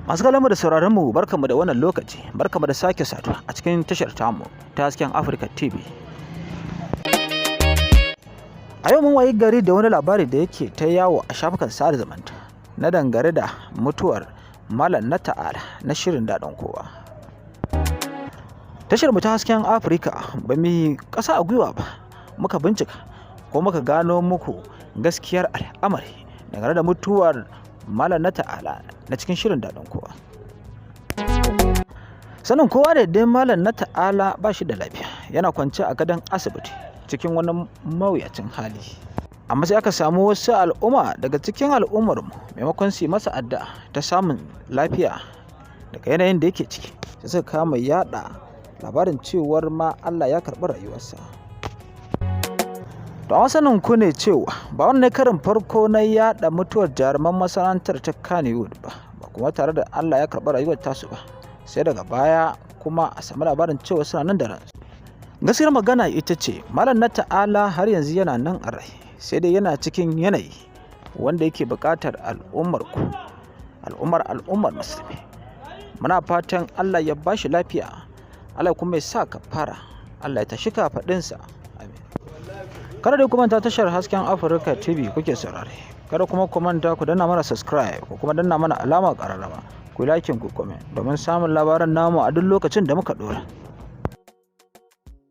Masu kallonmu da sauraron mu, barkanmu da wannan lokaci, barkanmu da sake saduwa a cikin tashar tamu ta Hasken Africa TV. A yau mun wayi gari da wani labari da yake ta yawo a shafukan sada zumunta na dangane da mutuwar Malam na Ta'ala na shirin Daɗin Kowa. Tashar mu ta Hasken Africa ba mu ƙasa a gwiwa ba, muka bincika ko muka gano muku gaskiyar al'amari dangane da mutuwar Malam na Ta'ala na cikin shirin Daɗin Kowa. Sanin kowa da dai Malam na Ta'ala ba shi da lafiya, yana kwance a gadon asibiti cikin wani mawuyacin hali. Amma sai aka samu wasu al'umma daga cikin al'ummarmu, maimakon su yi masa addu'a ta samun lafiya daga yanayin da yake ciki, sai suka kama yaɗa labarin cewar ma Allah ya karɓi rayuwarsa. To amma sanin ku ne cewa ba wannan ne karin farko na yaɗa mutuwar jaruman masana'antar ta Kannywood ba, ba kuma tare da Allah ya karɓi rayuwar tasu ba, sai daga baya kuma a samu labarin cewa suna nan da ransu. Gaskiyar magana ita ce Malam na Ta'ala har yanzu yana nan a rai, sai dai yana cikin yanayi wanda yake buƙatar al'ummar ku, al'ummar musulmi. Muna fatan Allah ya ba shi lafiya, Allah kuma ya sa kafara, Allah ya tashi kafaɗinsa. Amin. Kada dai ku manta, tashar Hasken Africa TV kuke saurare. Kada kuma ku manta ku danna mana subscribe, ku kuma danna mana alamar ƙararrawa, ku like, ku comment domin samun labaran namu a duk lokacin da muka ɗora.